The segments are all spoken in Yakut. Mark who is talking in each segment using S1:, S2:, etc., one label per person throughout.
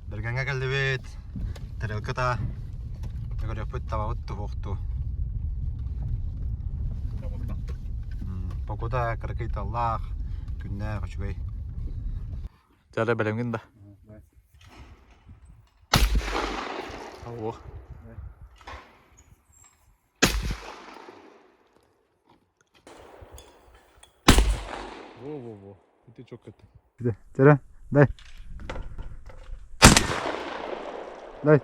S1: Бэргэҥҥэ кэллибит. Тарелката көрүөхпүт табабыт туһуохтуу. Погода кыракый таллаах, күннээх үчүгэй.
S2: Чара бэлэмҥин да? О. Во-во-во. Ити чоккаты.
S1: Чара, дай. Дай.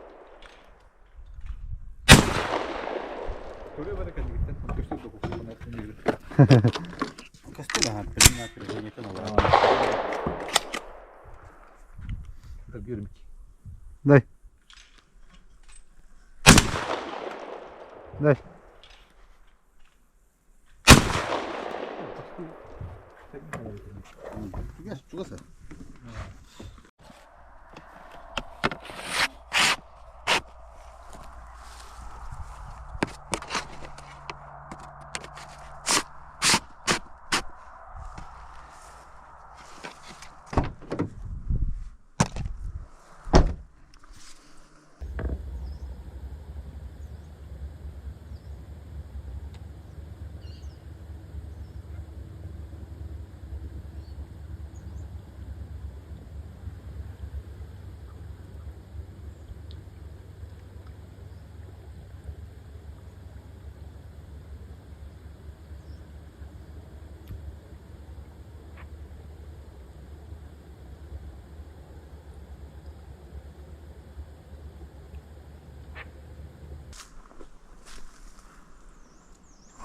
S1: Дай. Дай.
S3: Чугас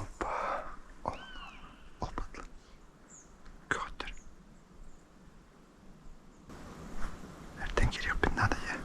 S1: Опа. Опа. Көтөр. Эрдэн кириэхпин наада дьэ.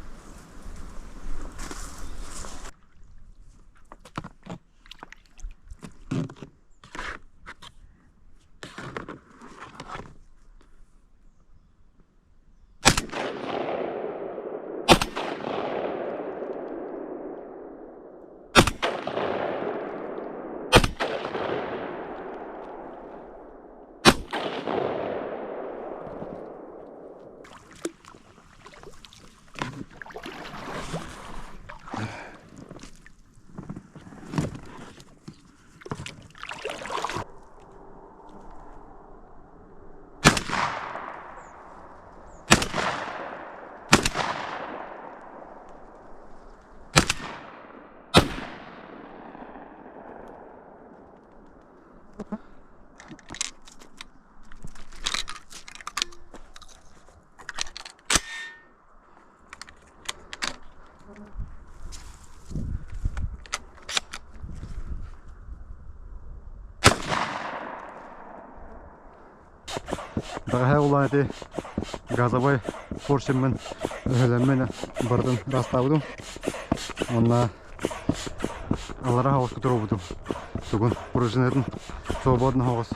S1: Бэҕэһээ улаан ити газовай поршеммын өһөлөммүн бардым ырастаабытым. Уонна аллара оҕуска туруорбутум. Тугун пружинатын свободно оҕус.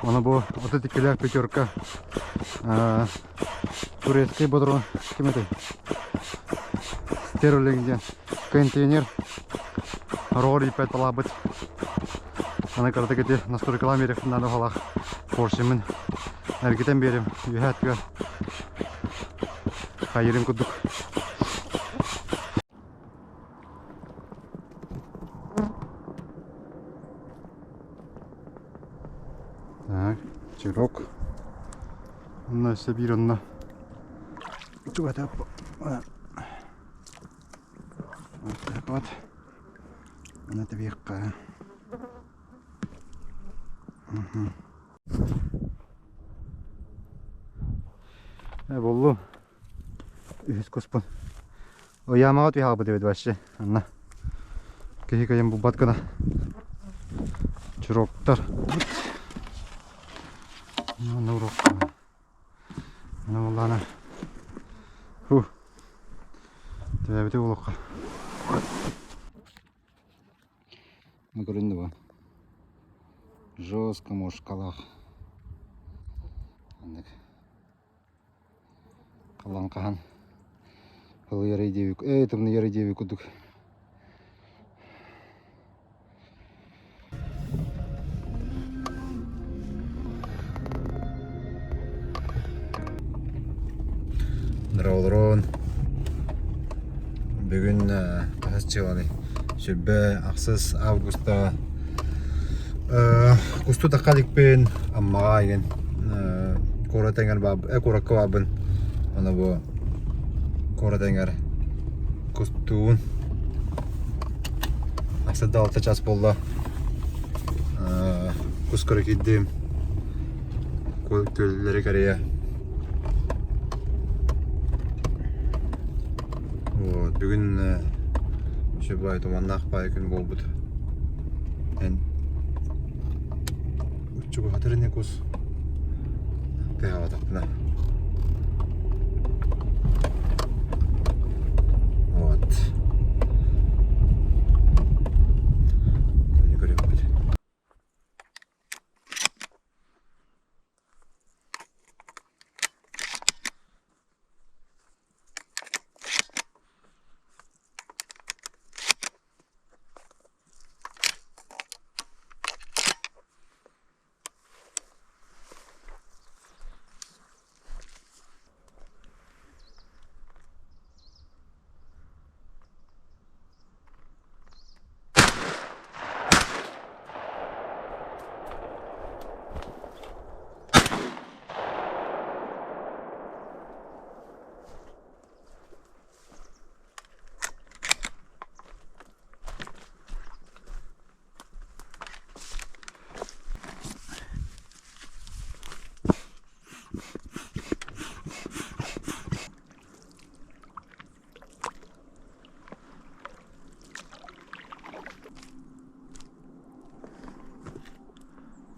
S1: Ону бу 32-лээх пятерка турецкий бодрон ким этэй? Стерлинг диэн контейнер ороҕор ииппэт балаабыт. Аны кыратык ити настройкалаан биэриэхпин наада баҕалаах поршеммын эргитэн биэрим үөһээ өттүгэр хайырым курдук. Так, чирок. Онно өссө биир онно чугата вот так вот. Аны тэбиэххэ. Буллум. Үһүс куспун. Ыйаамаҕа түһэ эбит вообще. Анна. Киһи кыйын булбат гына. Чуроктар. Ну, урок. Ну, ладно. Фу. Төбөбүтү булуохха. Ну, көрүндү бу. Жестко мушкалаах. Аннык. Халан хаһан ылыйарый диэбик, ээ тымныйарый диэбик курдук. Дорооболорун. Бүгүн хаһыс чыыланый? Сүрбэ ахсыс августа кусту тахха иликпин Аммаҕа игин куорат эҥэр куоракка баабын. Аны бу куорат эҥэр кустуун ахсырда алта час буолла. Кус көрө киирдим. Күөллэри кэрийэ. Вот, бүгүн үчүгэй туманнаах баай күн буолбут. Эн чугаһатар ини кус тыаһаабатахпына. Вот. Көрүөхпүт.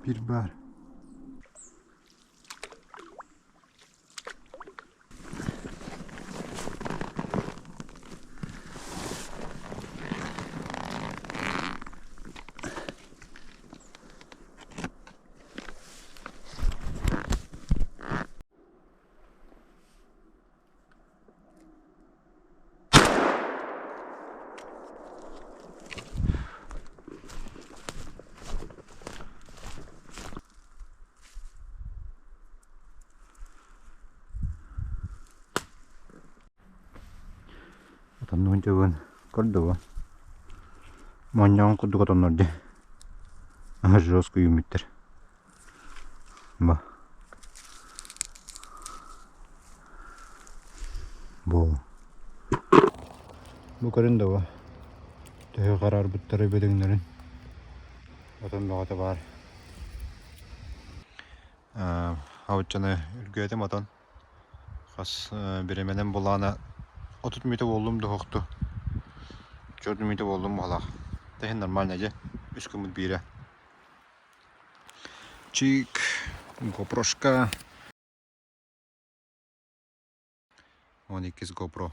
S1: Биир баар. Отоннуун дьыбын көрдө Моонньоҕун курдук отоннор дии. Жестко үүммүттэр. Ба. Бу. Бу көрүн да бу. Төһө хараарбыттары бөдөҥнөрүн. Отон бөҕөтө баар. Ауччаны үргүөтүм отон. Хас бириэмэнэн булаана 30 мүнүүтэ буоллум дуһуохту. 4 мүнүүтэ буоллум баһылаах. Тэһин нормально дьэ. Үс күммүт биирэ. Чик, GoProшка. 12 GoPro.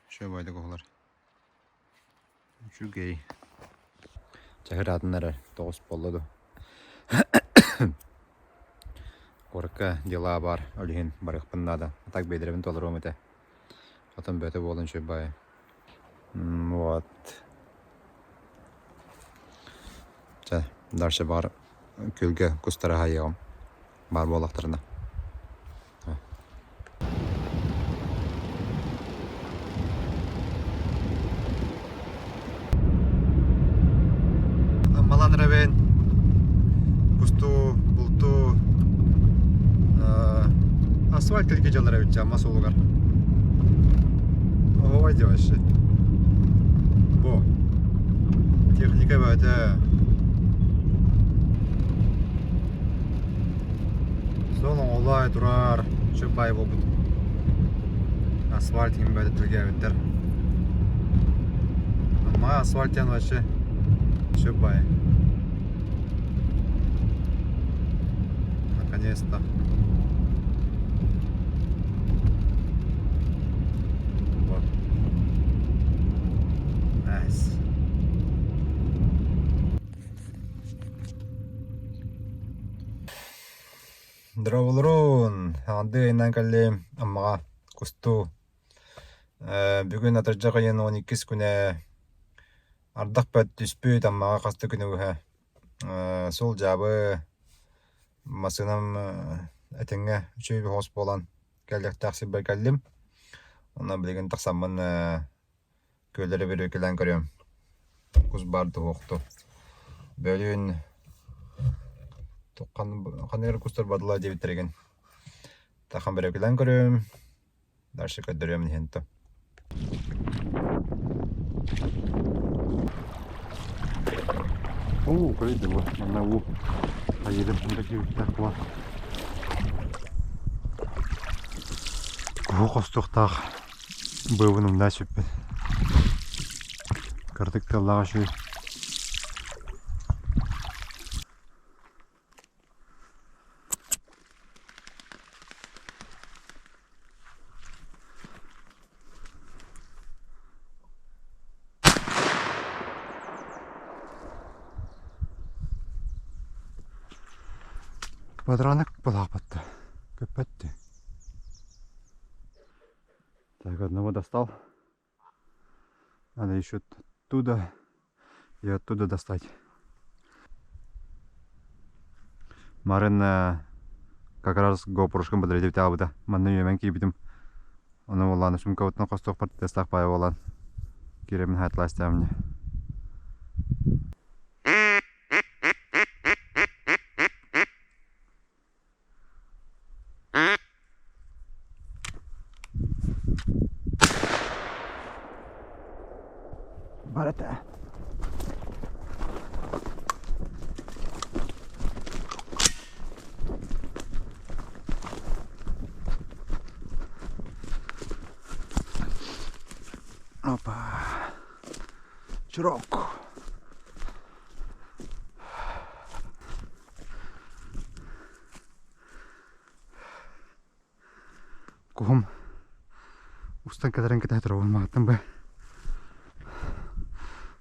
S1: Үчүгэй байдык оһолор. Үчүгэй. Чаһыраатын эрэр, тоҕус буолла ду. Куоракка дела бар, ол иһин барыахпын наада. А так бэйдэрбин толоруом этэ. Отон бөтө буолан үчүгэй баайы. Вот. Чэ, дальше бар күөлгэ кустары аһайыаҕым. Баар буоллахтарына. Аммалан эрэбин кустуу, бултуу асфальт тилги дьалар эбит Амма суолугар. Оһуобай дии вообще. Бу техника бөтө. Суол оҥолой турар, чөп баай буолбут. Асфальт иһин бөтө тилгээбиттэр. Амма асфальт диэн вообще чөп баай. Наконец-то. Вот. Nice. Дорооболорун, аҕардыы ыйынан кэллим Аммаҕа кустуу. Бүгүн атырдьах ыйын 12 күнэ ардах бэрт түспүт Аммаҕа хас да күнү быһа Суол дьаабы, массыынам этэҥҥэ үчүгэй соҕус буолан. Кэлиэхтээх сирбэр кэллим. Онно билигин тахсаммын күөллэри бүрүүкэлээн көрүөм. Кус баар туһуохту. Бөлүүн ханнык эрэ кустар бардылар диэбиттэригин тахан бүрүүкэлээн көрүөм. Дальше көрдөрүөм иһин то.
S3: Уу, көрөйдө бу. Манна уу. Айыдым ханда киирбиттээх була. Куһу хостуохтаах быабын умнаа сүппүт. Кырдык тыаллаах үчүгэй. Бадарааны былаахпатта, көппөт дии. Так, одного достал. Надо еще оттуда и оттуда достать. Марын как раз GoPro-шкам бадаритибит аабыта. Манна үөмэн киирбитим. Ону буоллаан сумкабыттан хостуохпар тестаах баайа буолан киирэммин хатлаастаамне. Барата. Опа. Чурок. Куһум устан кэтэрэн кэтэһэ турабын маҕаттан бу.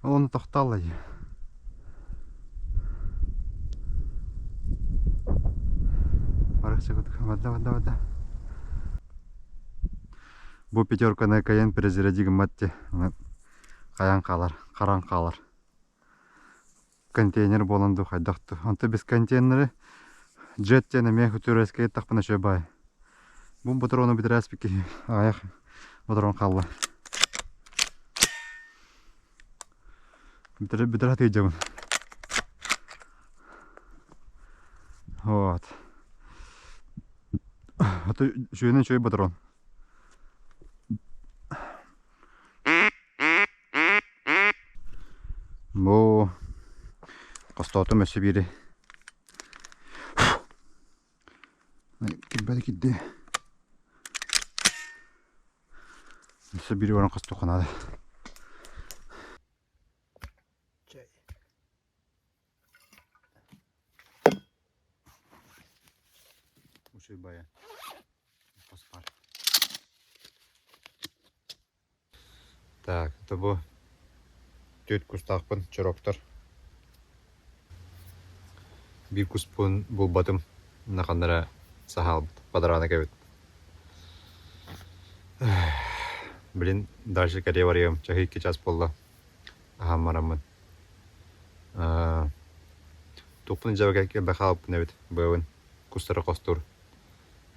S3: Ол ону тохтоолло дии. Барахса барда барда барда. Бу пятерканы кайын перезаряди гыммат дии. Хайан хаалар, харан хаалар. Контейнер буолан дуу хайдах дуу. Онто без контейнеры джет диэн эмиэ турецкай ыттахпына үчүгэй баай. Бу боторону бүтэрээспит киһи аҕыйах боторон хаалла. Бүтэрэ бүтэрэ сатыйдьабын. Вот. А то үчүгэйинэн үчүгэй боторон. Бу хостоотум өссө биири кирбэти кирди өссө биири баран хостуохха наада. Үчүгэй баайа хос баар.
S1: Так, это бу түөрт кустаахпын, чороктор. Биир куспун булбатым, ханна эрэ саһаалбыт, бадараана кэбит. Блин, дальше кэлиэ барыам, чаһы 2 час буолла, аһаан бараммын. Туохпун дьэ кэлбэ хаалбыппын эбит, быабын кустары хостуур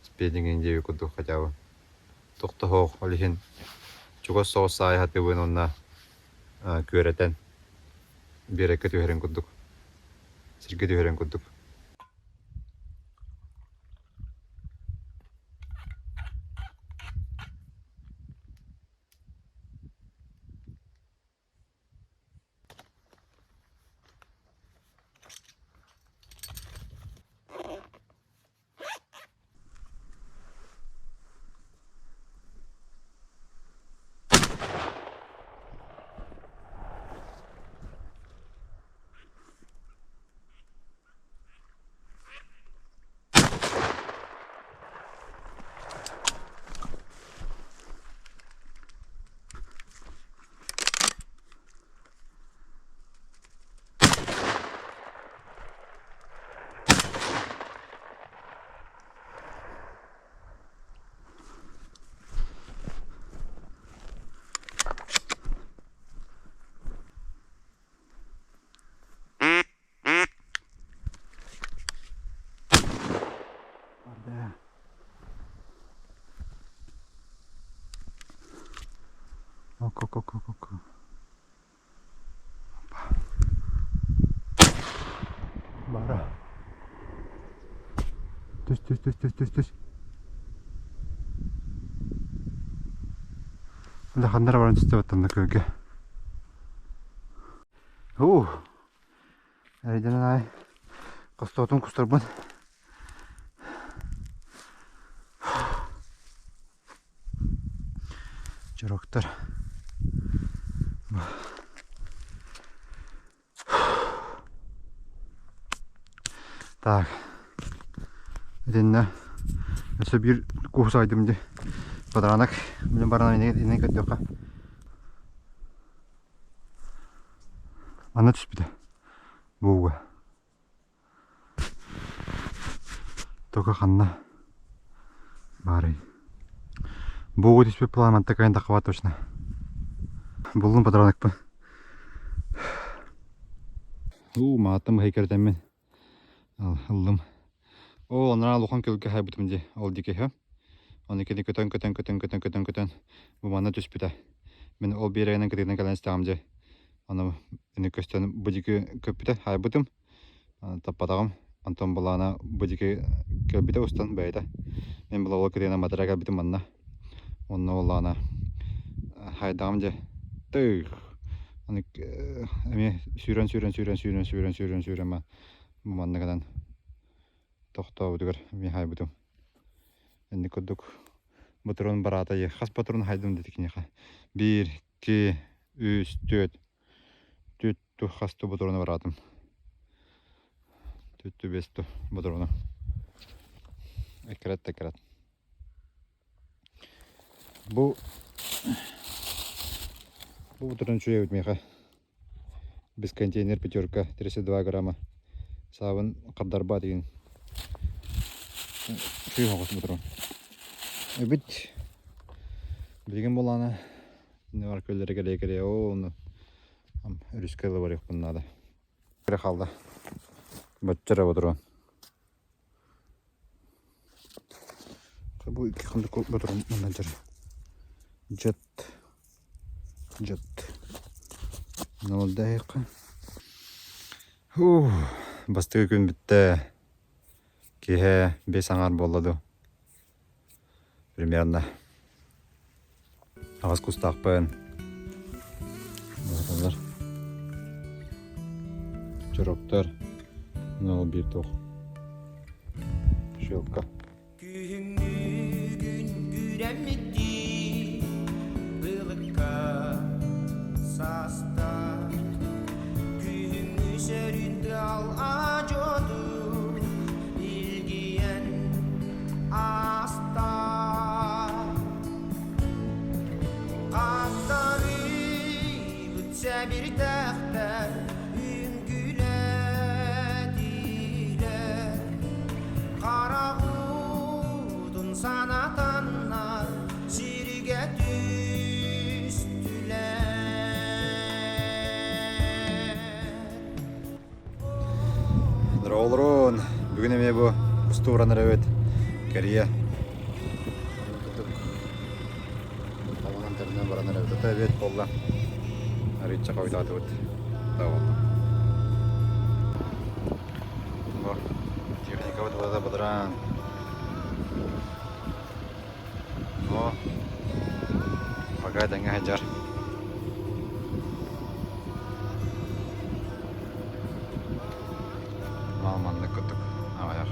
S1: спиннингин диэби курдук хотя бы. Тохтоһуох, ол иһин чугас соҕус саайа сатыыбын уонна күөрэтэн биэрэккэ түһэрин курдук, сиргэ түһэрин курдук.
S3: Ок-ок-ок-ок-ок. Бара. Түс, түс, түс, түс, түс, түс. Ханнара баран түстэ баттанна көлгө. Уу. Эрэйдэнэн аай хостоотум кустарбын. Чороктор. Так. Итиннэ өссө биир куһу сайдым дии. Бадаранак билин баран иннин көрдөххө. Манна түспүтэ. Бууга. Только ханна баарый? Бууга түспүт план манта кайын таххабат точно. Буллум патронакпын. Уу, мааттым баһый Ыллым. Оо, анараа улахан күөлгэ хаайбытым дии, ол диэки үһү. Ону кини көтөн көтөн көтөн көтөн көтөн көтөн бу манна түспүтэ. Мин ол биэрэгинэн кытыытынан кэлэн истэҕим дии. Аны ини көстөн бу диэки көппүтэ, хаайбытым. Таппатаҕым. Онтон былаана бу диэки кэлбитэ устан бэйэтэ. Мин была ол кытыынан матара кэлбитим манна. Онно буоллаҕына хайдаҕым дьэ тых аны эмиэ сүүрэн сүүрэн сүүрэн сүүрэн сүүрэн сүүрэн сүүрэн манна гынан тохтообутугар эмиэ хаайбытым. Инник курдук ботурун бараата хас ботурун хайдым дии киниэхэ биир икки үс түөрт түөрт хас ту ботуруну бараатым түөрт биэс ту ботуруну эккират эккират Бу бу утурун үчүгэй эбит миэхэ. Без контейнер пятерка 32 грамма. Саабын хардарбаат игин. Үчүгэй соҕус бутурун. Эбит. Билигин буолаана бар көллөрө кэлиэ кэлиэ оо ону өрүскэ ыла барыахпын наада. Кыра хаалла. Бачча эрэ ботурун. Бу икки хонук ботурун менеджер. Джет. Джет. Нолдаайка. Ух, бастакы күн бүттэ. Киэһэ 5 аҥаар буолла дуу. Примерно. Аҕыс кустаахпын. Улааталлар. Чороктор. Ол биир туох. Щелка.
S4: Күһүҥҥү күн күрэммиттии былыкка саста Күһүҥҥү сөрүн тыал адьоту илгийэн ааста Хаттарыйбыт сэбирдэхтэр үҥкүүлээтилэр Харах уутун санатаннар сиргэ түстүлэр
S3: Олорон, бүгүн эмиэ бу устууран эрэбит Кэрийэ. Хабанан тэринэн баран эрэбит. Это эбиэт буолла. Арыычча хойутаатыбыт. Да буолла. Бу техникабыт бада бадараан. О, пока тэҥҥэ сылдьар. Мал маннык курдук аҕыйах.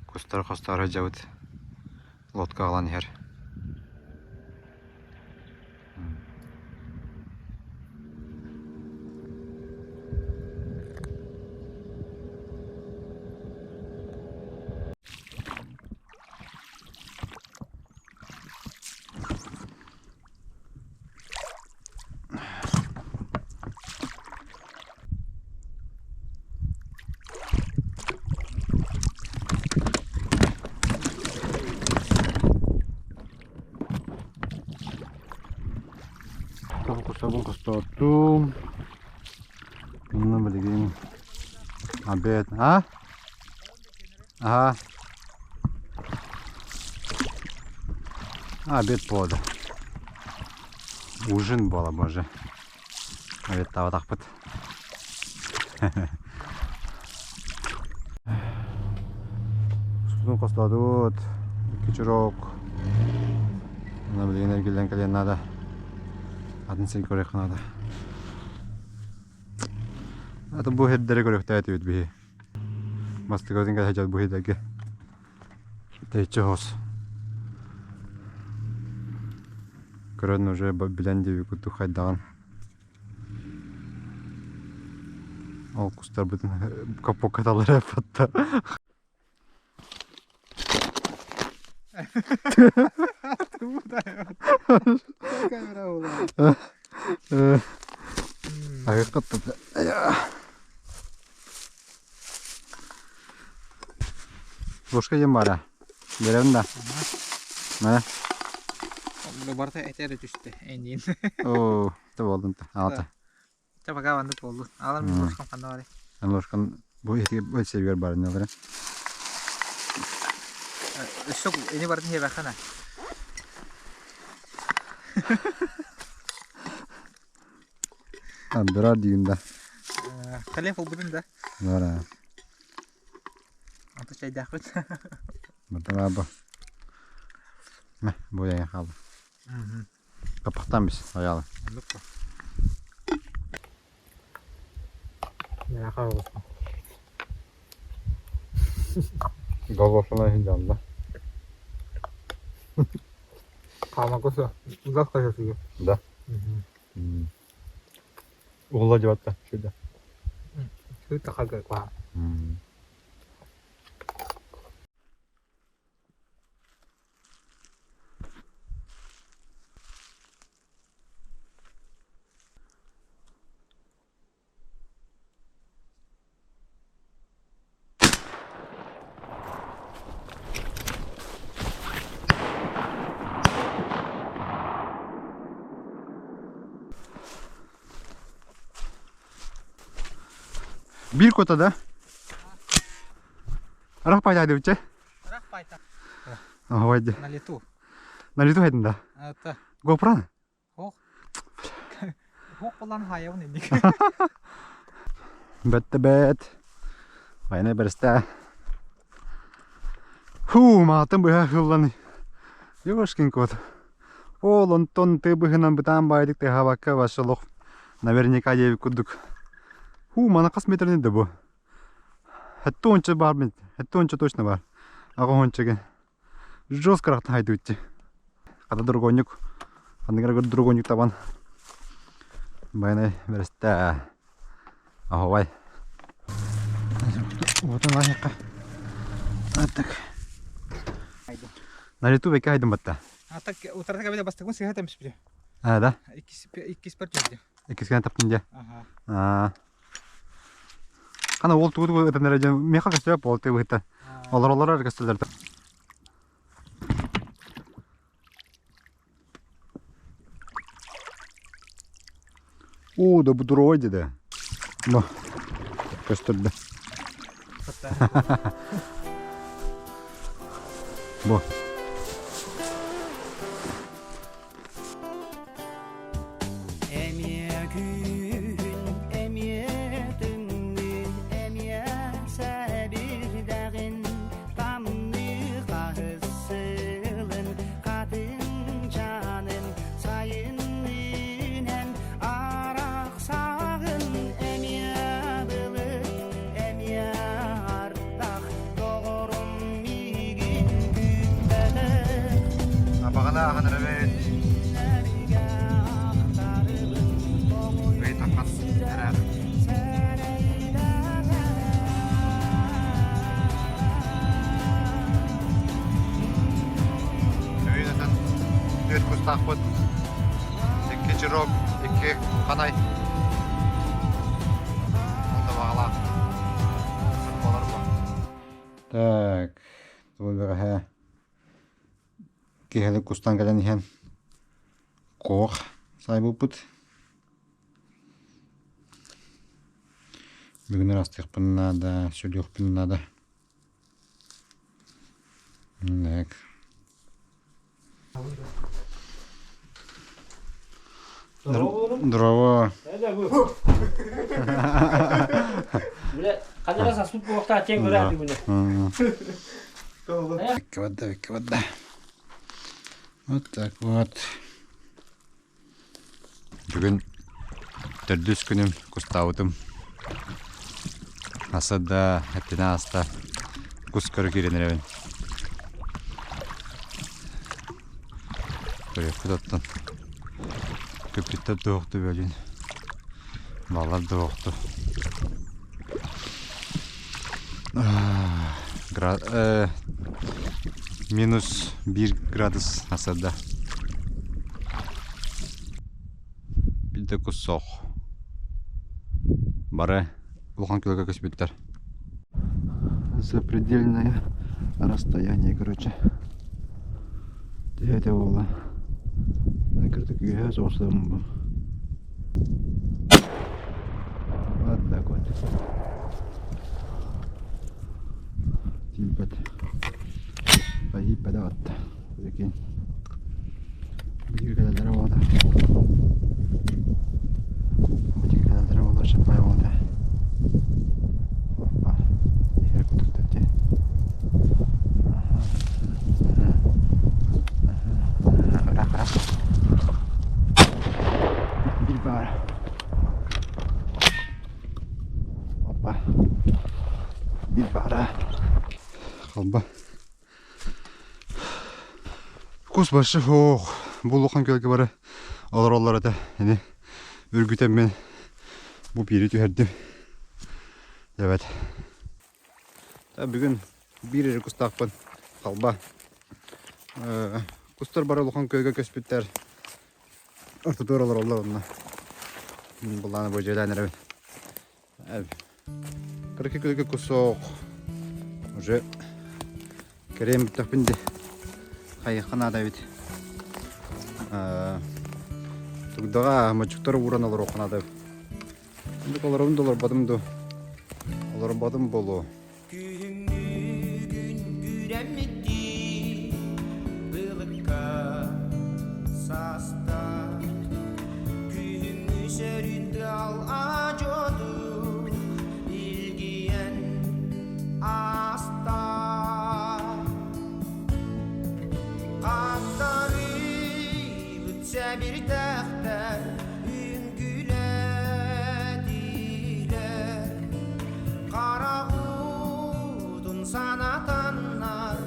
S3: Кустар хосторо дьабыт лодка аҕалан иһэр. Кусабын хостоотум. Онно билигин обед. А? Ага. Обед буолла. Ужин буола боже. Обедтаабатахпыт. Куспутун хостоотубут. Икки чурок. Онно билигин эргиллэн кэлиэн наада. Атын сир көрүөххэ наада. Атын бу сирдэри көрүөхтээтибит биһи. Бастакытын кэлэ сылдьар бу сирдэргэ. Тэйиччи хос. Көрөн уже билэн диэбит курдук хайдаҕын. Ол кустарбытын капоккаталлар эппаттар. Ложка диэн баара. Биэрэбин да? Мэ.
S5: Барыта этэ эрэ түстэ эниин.
S3: Оо, это буоллун аҕата.
S5: Чэ пока маннык буоллун. Аалар мин ложкам ханна барай?
S3: Эн ложкан бу ити себигэр баар иннилэрэ.
S5: Өссө ини бардын диэбэххинэ.
S3: Андырар диигин да.
S5: Кэлиэх буолбутун да.
S3: Бара.
S5: Ата чайдаахпыт.
S3: Бардара бу. Мэ, бу яҥа хаалла. Капахтан бис, аяла. Голосuna хинжанда.
S5: Хаамакуса, завтра же
S3: Да. Угла дебатта, шуйда.
S5: Шуйда хага ква.
S3: Биир кута да? Арах пайда дебитче?
S5: Арах пайта.
S3: Ой,
S5: На лету.
S3: На лету хайдын да?
S5: Это.
S3: GoPro?
S5: Ох. Ох, болан хайабын инник.
S3: Бэтте бэт. Война бэрэстэ. Хуу, маатын быһа хыллан. Ёшкин кот. Ол онтон ты быһынан бытаан баайдык тыһаабакка вообще лох наверняка диэбит курдук. Хуу, мана хас метрни да бу? Хэтте онча бар мен. Хэтте онча точно бар. Аҕа онча Жестко рахтан хайдыбытчы. Хата другойнук. Ханныгар другойнук табан. Байнай бэрэстэ. Аһовай. Вот он лайыққа. Так. На лету бэкэ хайдым батта.
S5: А так утарата кабеля бастакын сыһа тэмспите.
S3: А, да?
S5: Иккис пар дьэ.
S3: Иккискэн таптын дьэ.
S5: Ага.
S3: Аа. Хана ол тугу ытан эрэ дьэ миэхэ көстүбэт буол тыыбыта. Олороллор эрэ көстөллөр. Уу, да бу дурой деді. Бу көстөрдө. Бу.
S4: Эмиэ күһүн, эмиэ тымныы, эмиэ сэбирдэҕин тамныы хаһыс сылын хатыҥчаанын сайын үүнэн арахсаҕын эмиэ былыт, эмиэ ардах доҕорум миигин күүппэтэх
S3: Абаҕана ахан эрэбит. Ый таххан эрээх. Өйүн атын түөрт кустаахпыт. Икки чирок, икки ханай. Онно баҕалаах буолар бу. Так, бу бэҕэһээ киэһэлик кустан кэлэн иһэн куох саайбыппыт. Бүгүн ырастыахпын наада, сүлүөхпүн наада. Так. Здорово. Вода, вода. Вот так вот. Бүгүн төрдүс күнүм кустаабытым. Аса да эттинэ ааста кус көрө киирэн эрэбин. Көрүөхпүт оттон. Көппүттэр туохту бөлүн. Балар туохту. Минус 1 градус асада. Билде кус суох. Бары улахан күөлгэ көспүттэр. Запредельное расстояние, короче. Это было. Накрытый күйе соғыстым. Вот так вот. Тиийбэт. Тиийбэт вот. Прикинь. Биир кэлэллэрэ буолла. Биир кэлэллэрэ буолла, шаппай буолла. Опа. Иһэр кутуктар дии. Ыраах ыраах. Биир баар. Опа. Биир баара. Халба. Кус больших ох, бу улахан күөлгэ бары олороллор этэ. Ини үргүтэммин бу биири түһэрдим. Эбэт. Бүгүн биир эрэ кустаахпын. Халба. Кустар бары улахан күөлгэ көспүттэр. Ортотугар олороллор онно. Мин былааны бу дьиэлээн эрэбин. Кыракый күлүкү кусок. Уже кэриэм бүттэхпин ди. Хайыахха наада эбит. Тугдаҕа мочуктар ууран олоруохха наада эбит. Оннук олоробун да олорботум ду. Олорботум буолуо.
S4: Күһүҥҥү күн күүрэммиттии былыкка саста Күһүҥҥү сөрүүн тыал адьотук илгийэн ааста Хаттарыйбыт сэбирдэхтэр үҥкүүлээтилэр Хара уутун санатаннар.